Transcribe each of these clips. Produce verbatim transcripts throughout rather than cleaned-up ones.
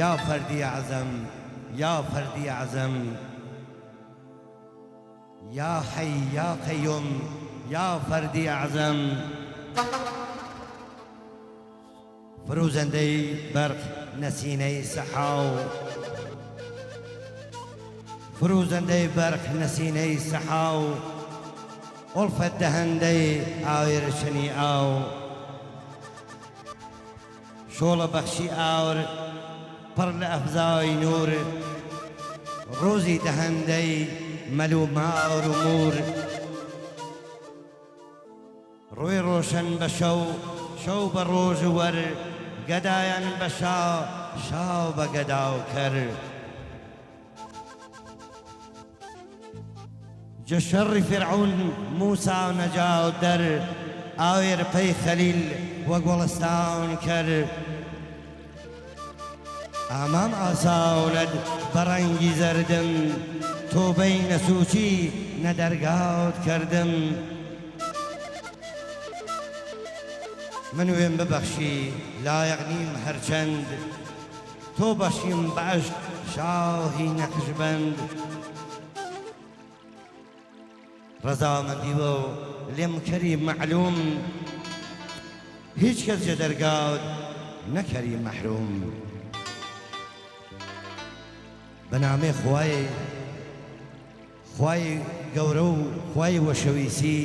يا فردي أعظم، يا فردي أعظم، يا حي يا قيوم، يا فردي أعظم. فروزندەی بەرق نەسینەی سەحاو، فروزندەی بەرق نەسینەی سەحاو، ئوڵفەت دەهەندەی ئاوێر چنی ئاو، شۆڵە بەخشی ئاور پڕ لە ئەفزای نوور، ڕووزی دەهەندەی مەلوو ماور و موور. ڕووی ڕۆشەن بە شەو، شەو بە ڕۆژ و وەر، گەدایان بە شا، شاو بە گەدا و کەر. جە شەڕی فیرعەون موسا نەجاو دەر، ئاوێر پەی خەلیل وە گوڵستان کەر. ئامام ئاساونەد بە ڕەنگی زەردم، تۆبەی نەسووچی نەدەرگاوت کەردم. من وێم ببەخشی لایەق نیم هەرچەند، تۆ بەخشیم بە عەشق شاهی نەقشبەند. ڕەزامەندی وە لێم کەری مەعلووم، هیچ کەس جە دەرگاوت نەکەری مەحرووم. بە نامەی خوای، خوای گەورە و خوای وەشەویسی،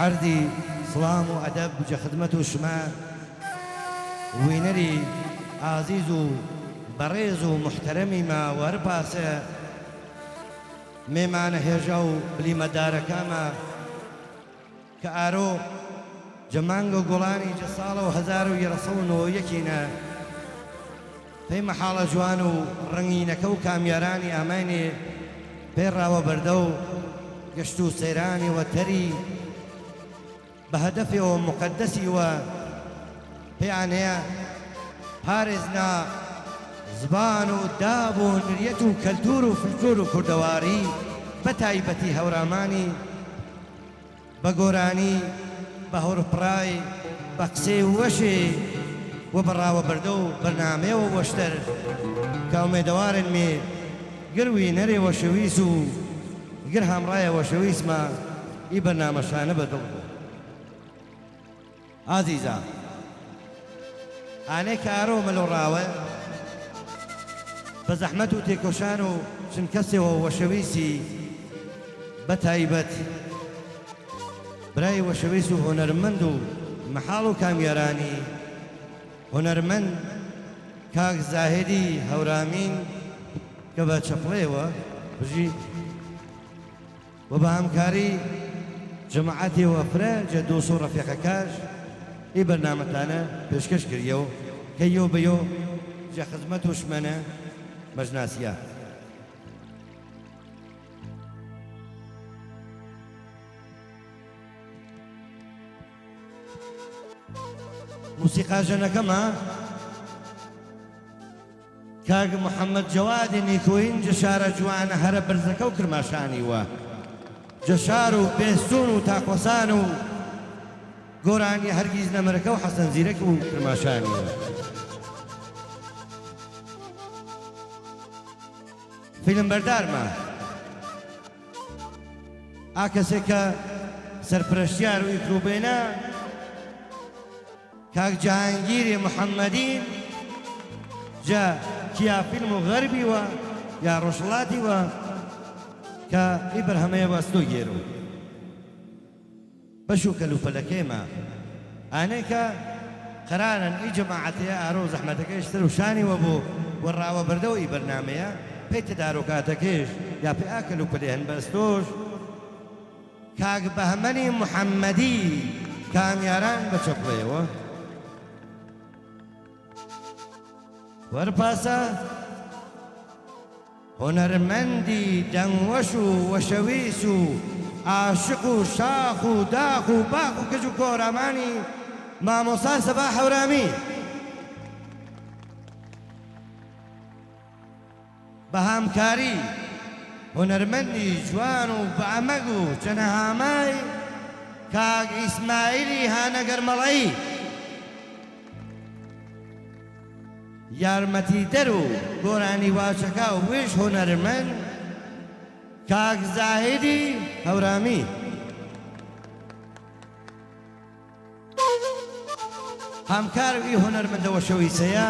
عەرزی سڵام و ئەدەب جە خزمەت و شمە وینەری ئازیز و بەڕێز و موحتەرەمی مە وەرپاسە. مێمانە هێژا و بلیمەتدارەکامە کە ئارۆ جە مانگ و گوڵانی جە ساڵەو هەزار و یەرەسەد و نۆ و یەکینە، پەی مەحاڵە جوان و ڕەنگینەکە و کامیارانی ئاماینێ پەی ڕاوەبەردە و گەشت و سەیرانی وەتەری بە هەدەفێ و موقەدەسی وە پێیانەیە پارێزنا زبان و داب و نریەت و کەلتور و فلکلۆر و کوردەواری، بە تایبەتی هەورامانی بە گۆرانی، بە هەورپڕای، بە قسەی وەشێ و بە ڕاوەبەردە و بەرنامەیەوە وەشتەر کە ئومێدەوارن مێ گر وینەرێ وەشەویس و گر هامڕایە وەشەویسمە ئی بەرنامەشانە بە دڵ بوو. ئازیزا، ئانەی کە ئارۆ مەلۆ ڕاوە، بە زەحمەت و تێکۆشان و چن کەسێ وە وەشەویسی بە تایبەت برای وەشەویس و هونەرمەند و مەحاڵ و کامیارانی هونەرمەند کاک زاهدی هەورامین کە بە چەپڵێوە بژی. و بە هامکاری جەماعەتێ وە فرە جە دۆست و ڕەفیقەکاش ئی بەرنامەتانە پێشکەش کردیەوە کە یۆ بە یۆ جە خزمەت و شمەنە مەژناسیە. موسیقا ژەنەکەمە کاک محەممەد جەوادی نیکۆین جە شارە جوانە هەرە بەرزەکە و کرماشانی وە. جە شار و بێستون و تاکوەسان و گۆرانی هەرگیز نەمرەکە و حەسەن زیرەک و کرماشانی وە. فیلمبەردارمە. ئا کەسێ کە سەرپەرەشتیار و ئی کروبێنە کاک جەهانگیری محەممەدین جە کیا فیلم و غەربی وە یا ڕۆژهەڵاتی وە کە ئی بەرهەمەیە وە ئەستۆ گێرو بەش و کەلوپەلەکەیمە. ئانەی کە قەرارەن ئی جەماعەتەیە ئارۆ زەحمەتەکەیش سەر و شانی وە بۆ وە ڕاوەبەردەوە ئی بەرنامەیە، پێی تەدارۆکاتەکەیش یا پێی ئا کەلوپەلەی هەن بەستۆش کاک بەهمەنی محەممەدی کامیاران بە چەپڵێوە. وەرپاسە هونەرمەندی دەنگوەش و وەشەویس و ئاشق و شاخ و داخ و باخ و کەج و کۆرامانی مامۆستا سەبا حەورامی. بە هامکاری هونەرمەندی جوان و بەئەمەگ و چەنەهامای کاک ئیسماعیلی هانەگەرمەڵەیی. یارمەتیدەر و گۆرانیواچەکا و وش هونەرمەند کاک زاهیدی هەورامی. هامکار و ئی هونەرمەندە وەشەویسەیە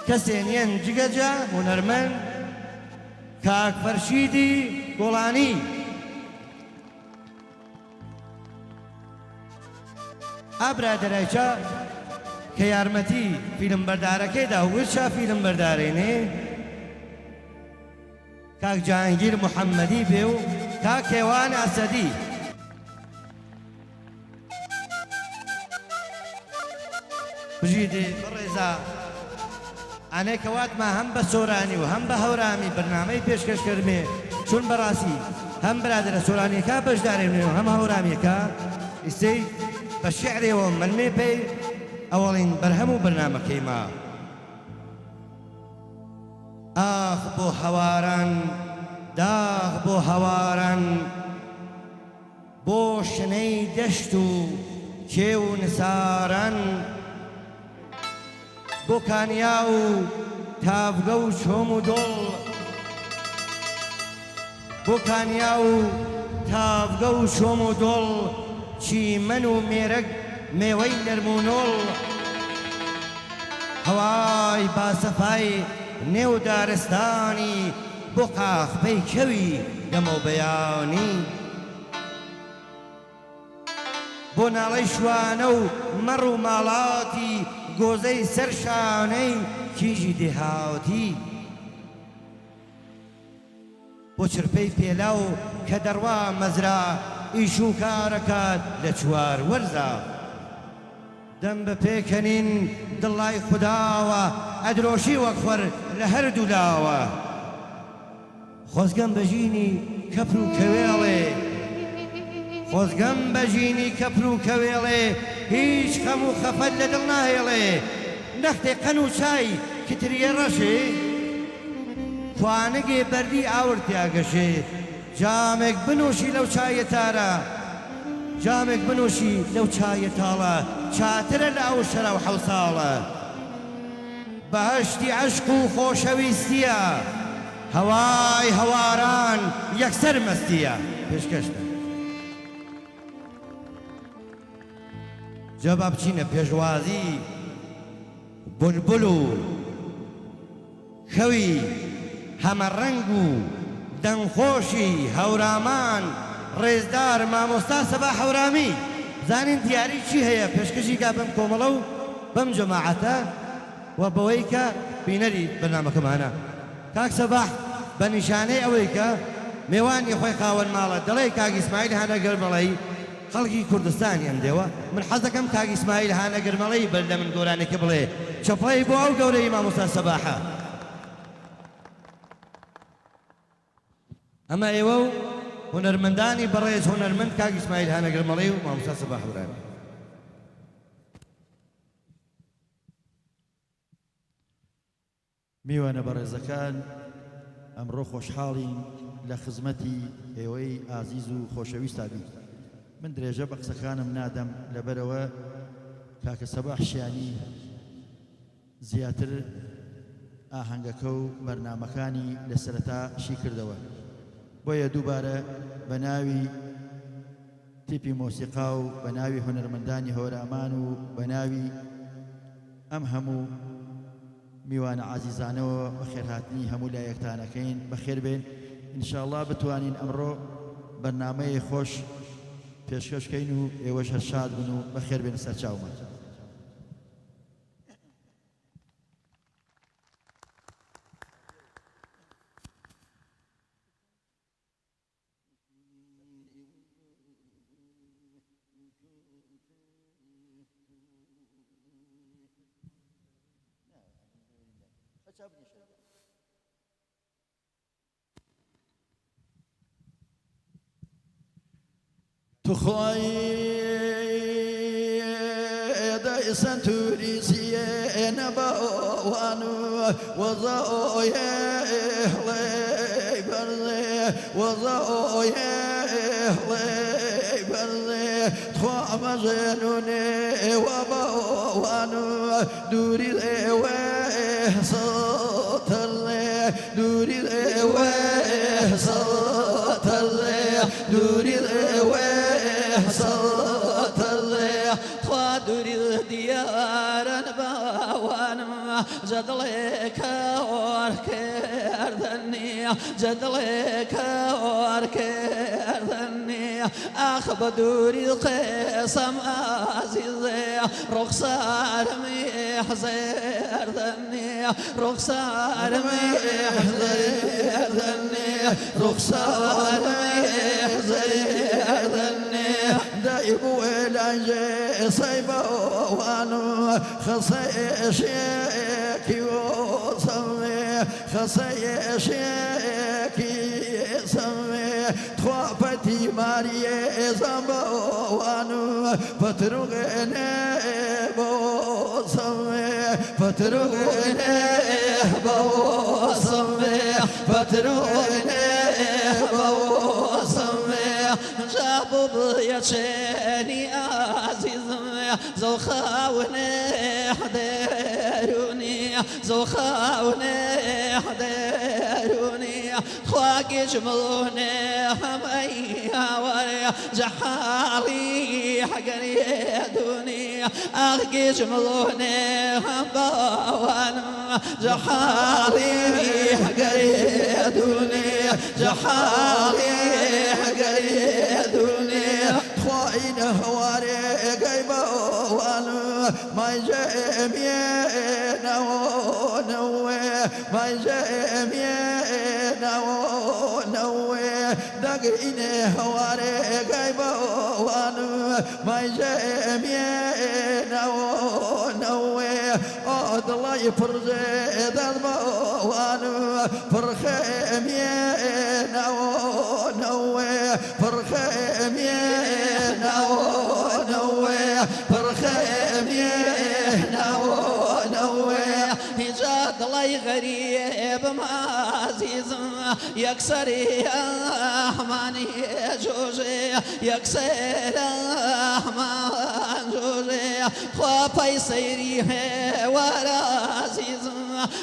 کەسێ نیەن جگە جا هونەرمەند کاک فەرشیدی گوڵانی. ئا برادەرایچە کە یارمەتی فیلمبەردارەکەی دا و وشا فیلمبەردارێنێ، کاک جەهانگیر محەممەدی بێ و کاک کێوان ئەسەدی. بژی دێ بەڕێزا. ئانەی کە واتمە هەم بە سۆرانی و هەم بە هەورامی بەرنامەی پێشکەش کەرمێ، چون بەڕاستی هەم برادەرە سۆرانیەکا بەشدارێ و هەم هەورامیەکا، ئیسەی بە شیعرێوە مەنمێ پەی ئەوەڵین بەرهەم و بەرنامەکەیما. ئاخ بۆ هەواران، داخ بۆ هەواران، بۆ شنەی دەشت و کێو و نساران، بۆ کانیا و تاڤگە و چۆم و دۆڵ، بۆ کانیا و تاڤگە و چۆم و دۆڵ، چیمەن و مێرەگ، مێوەی نەرم و نۆڵ. هەوای باسەفای نێو دارستانی، بۆ قاخپەی کەوی دەمەو بەیانی. بۆ ناڵەی شوانە و مەڕ و ماڵاتی، گۆزەی سەر شانەی کیژی دێهاتی. بۆ چرپەی پێلاو کە دەڕوا مەزرا، ئیش و کارەکات لە چوار وەرزا. دەم بە پێکەنین دڵای خوداوە، ئەدرۆشی وەک خوەر لە هەردوو لاوە. خۆزگەم بە ژینی کەپر و کەوێڵێ، خۆزگەم بە ژینی کەپر و کەوێڵێ، هیچ خەم و خەفەت لە دڵ ناهێڵێ. نەختێ قەن و چای کتریێ ڕەشێ، کوانگێ بەردی ئاور تیا گەشێ. جامێک بنوشی لەو چایە تارە، جامێک بنوشی لەو چایە تاڵە، چاترە لە ئەو شەرا و حەوساڵە. بەهەشتی عەشق و خۆشەویستیە، هەوای هەواران یەکسەر مەستیە. پێشکەشتە. جا با بچینە پێشوازی بولبول و کەوی هەمە ڕەنگ و دەنگخۆشی هەورامان، ڕێزدار مامۆستا سەباح هەورامی. بزانین دیاری چی هەیە پێشکەشی کا بەم کۆمەڵە و بەم جەماعەتە و بەوەی کە بینەری بەرنامەکەمانە. کاک سەباح، بە نیشانەی ئەوەی کە مێوانی خۆی خاوەن ماڵە، دەڵێ کاک ئیسماعیل هانەگەرمەڵەی، خەڵکی کوردستانی ئەم دێوە. من حەز دەکەم کاک ئیسماعیل هانەگەرمەڵەی بەر لە من گۆرانێکە بڵێ، چەپڵەی بۆ ئەو گەورەی مامۆستا سەباحە. ئەمە ئێوە و هونەرمەندانی بەڕێز هونەرمەند کاک ئیسماعیل هانەگەرمەڵەی و مامۆستا سەباح هەورامی. میوانە بەڕێزەکان، ئەمڕۆ خۆشحاڵین لە خزمەتی ئێوەی ئازیز و خۆشەویستا بین. من درێژە بە قسەکانم نادەم، لەبەرەوە کاکە سەباح شیانی زیاتر ئاهەنگەکە و بەرنامەکانی لە سەرەتا شی کردەوە. بۆیە دووبارە بە ناوی تیپی مۆسیقا و بە ناوی هونەرمەندانی هۆرامان و بە ناوی ئەم هەموو میوانە عەزیزانەوە بەخێرهاتنی هەموو لایەکتان ئەکەین. بەخێر بێن. ئینشاڵڵا بتوانین ئەمڕۆ بەرنامەیە خۆش پێشکەش کەین و ئێوەش هەر شاد بن و بەخێر بێن سەرچاومان. تو خوای دای سنتوری سیه نباوانو وزای هلی برزه، وزای هلی برزه، تخوا مزنونه وباوانو دوری وی Sōtele, duri de we, sōtele, duri de we, sōtele. Twa duri diaran bawan, jadle ka or kerdani, jadle ka or kerdani. Akhba duri qesam azize, rukhsar mihzer dani, rukhsar mihzer dani, rukhsar mihzer dani. Daibu elanje saiba wanu, khasai sheki wo same. Khasai sheki same, twa pati marie zamba wanu, patrugene bo same, patrugene bo same, patrugene bo same. Jabu bu ya cheni azizme, Zokhawne hderuni, zokhawne hderuni. Khwagi jmlune hamai haware, jahali hagari duni. Agi jmlune hambawan, jahali hagari duni, jahali hagari duni. Khwain haware gai bawan, mai je mie na o na we, mai je mie na o na we. Dagi ine haware gai bawan, mai je mie na o na we. Adlai purze dad bawan, purkhe mie na o na we, purkhe mie na o na we, purkhe mie na o na we. Hija adlai gharib ma azizm, yaksar Rahman juje, yaksar Rahman juje. Khwa pai sairi he wara azizm,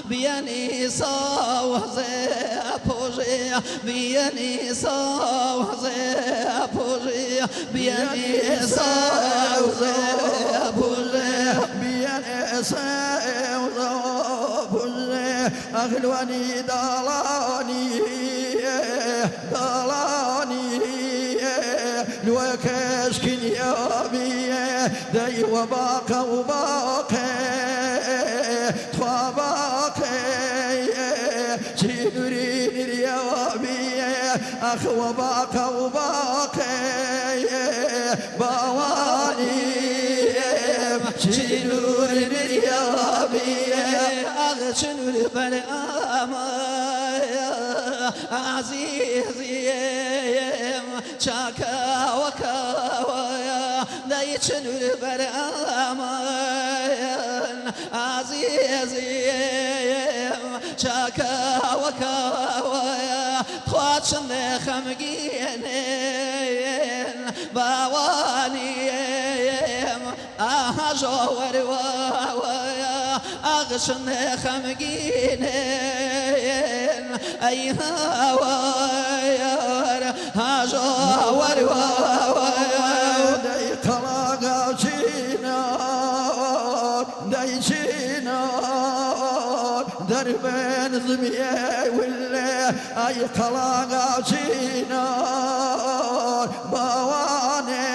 biani sau ze puje, biani sau ze puje, biani sau ze puje, biani sau ze puje. Ahlwani dalani, dalani, lwe keshkin yabi, dai wa baka u bake, twa bake, chinuri niri yabi, akh wa baka u bake, bawani, chinuri niri yabi, akh chinuri bari ama. Azizim, chakawa kawaya, dai chinur baraman. Azizim, chakawa kawaya, khwachin de khamginin, bawanim. Aha, jowar wawaya, aghshin khamginin, ay hawayar, ha, jowar wawaya. Dai talaga china, dai china, darben zmiye wille, ay talaga china, bawane.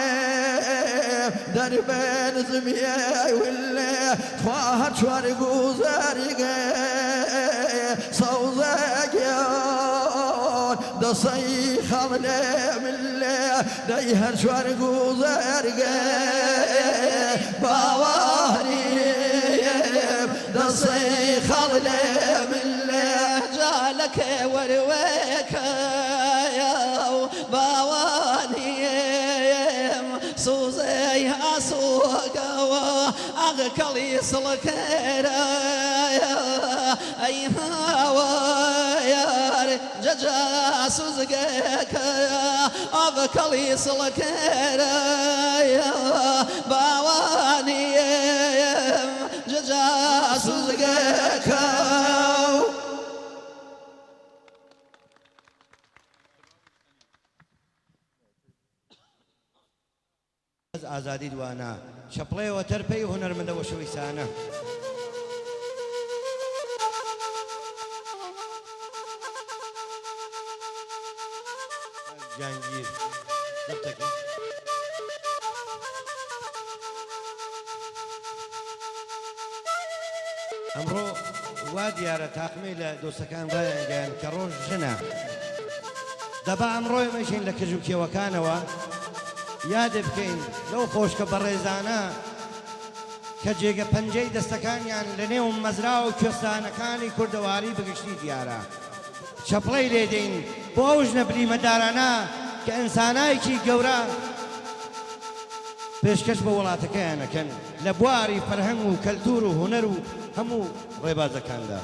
Darben zmiye wille, khwa har chwar guzerge, sawzegyan, da say khalne mille, dai har chwar guzerge, bawanim, da say khalne mille, jalake warweka yaw, bawanim. Suzey asugawa, agkali sulkeraya, ay hawayar, jaja suzgekaya, agkali sulkeraya, bawanim. ئازادی دوانا. چەپڵەیەوە تەرپەی هونەرمەندە وەشەویسانە. جانگیر. دەفتەکە. ئەمڕۆ وا دیارە تاقمێ لە دۆستەکان ڕایانگەیان کە ڕۆژ ژنە. دەبا ئەمڕۆ ئێمەیشین لە کەژ و کێوەکانەوە یادێ بکەین لەو خۆشکە بەڕێزانە کە جێگە پەنجەی دەستەکانیان لە نێو مەزرا و کوێستانەکانی کوردەواری بگشتی دیارە. چەپڵەی لێ دەین بۆ ئەو ژنە بلیمەتدارانە کە ئینسانایەکی گەورە پێشکەش بە وڵاتەکەیان ئەکەن لە بواری فەرهەنگ و کەلتور و هونەر و هەموو ڕێبازەکاندا.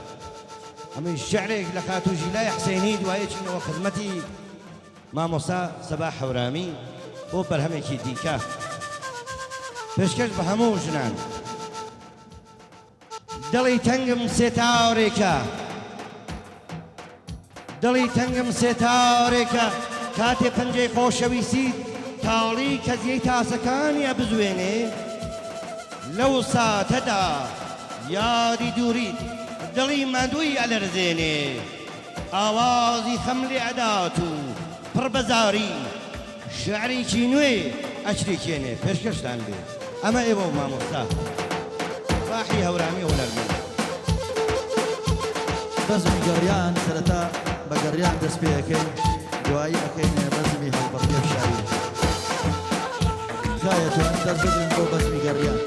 ئەمەی شیعرێک لە خاتوو ژیلای حسێنی، دوایی ئەچینەوە خزمەتی مامۆستا سەباح هەورامی بۆ بەرهەمێکی دیکە پێشکەش بە هەموو ژنان. دڵی تەنگم سێ تاورێکە، دڵی تەنگم سێ تاورێکە، کاتێ پەنجەی خۆشەویستیت تاڵی کەزیەی تاسەکانی ئەبزوێنێ، لەو ساتەدا یادی دووریت دڵی ماندووی ئەلەرزێنێ. ئاوازی خەم لێ ئەدات و پڕ بە زاری شیعرێکی نوێ ئەچریکێنێ. پێشکەشتان بێ. ئەمە ئێوە و مامۆستا سەباحی هەورامی هونەرمەند. بەزمی گەڕیان سەرەتا بە گەڕیان دەست پێ ئەکەین، دوایی ئەکەینە بەزمی هەڵبڕکێ و شاوی. تکایە توانن دەست بگرن بۆ بەزمی گەڕیان.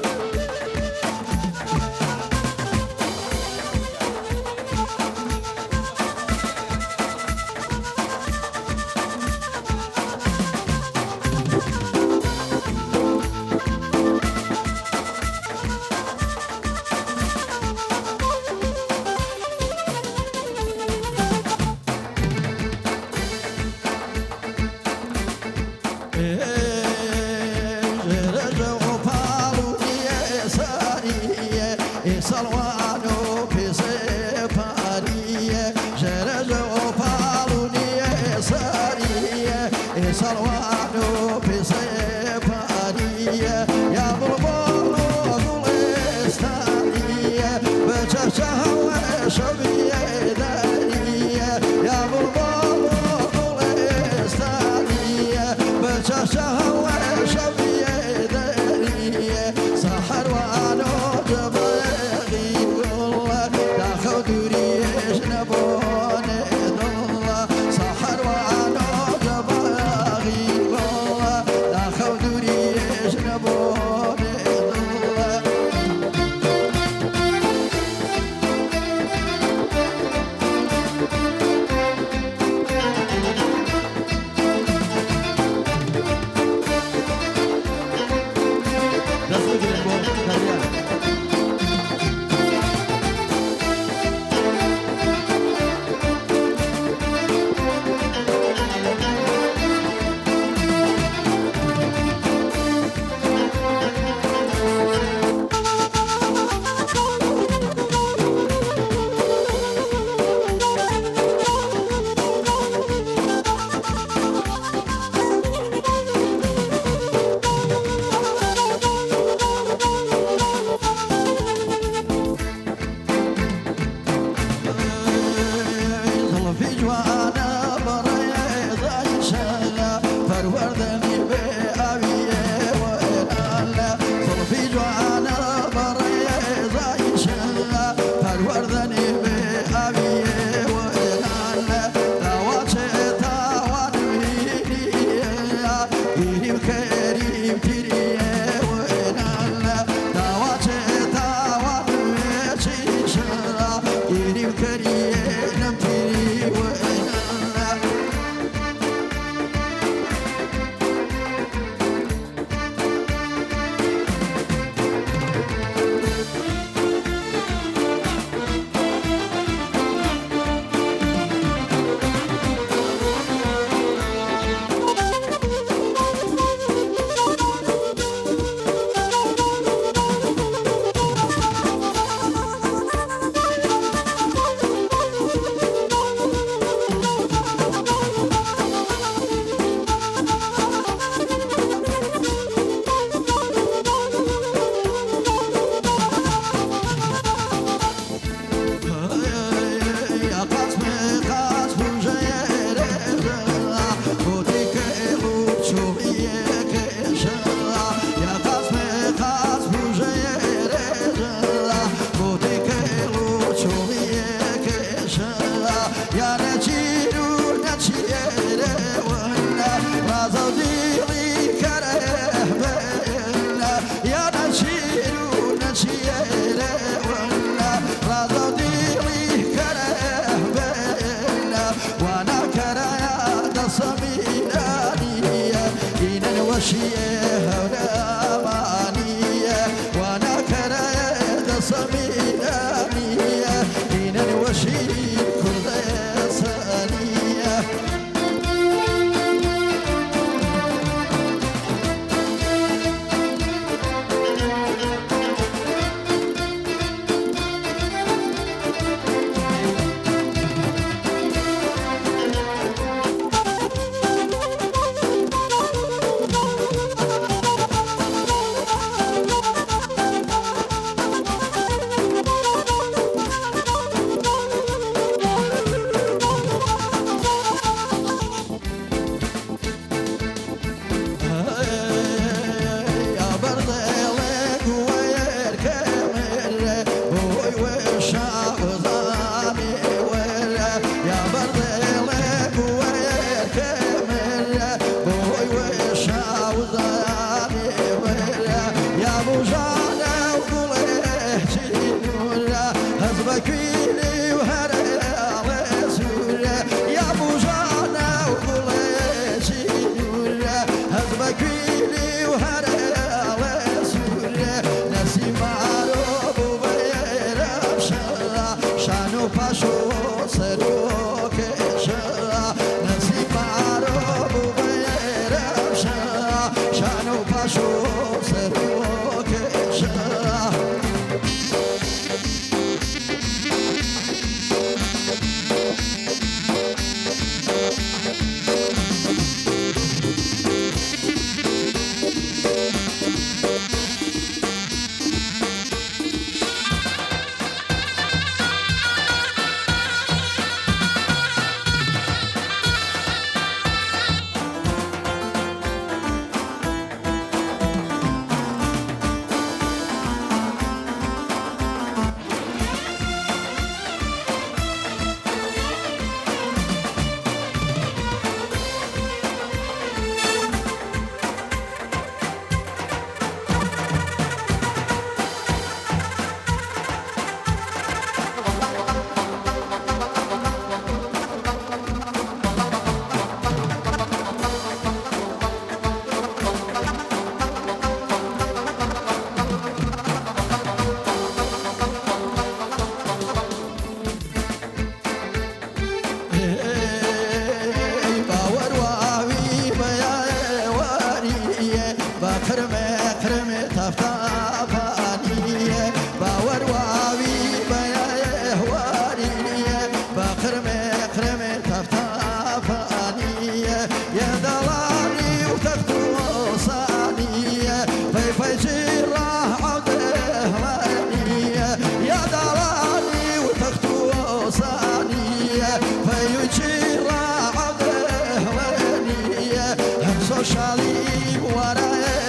ʻo Sali i mua ana e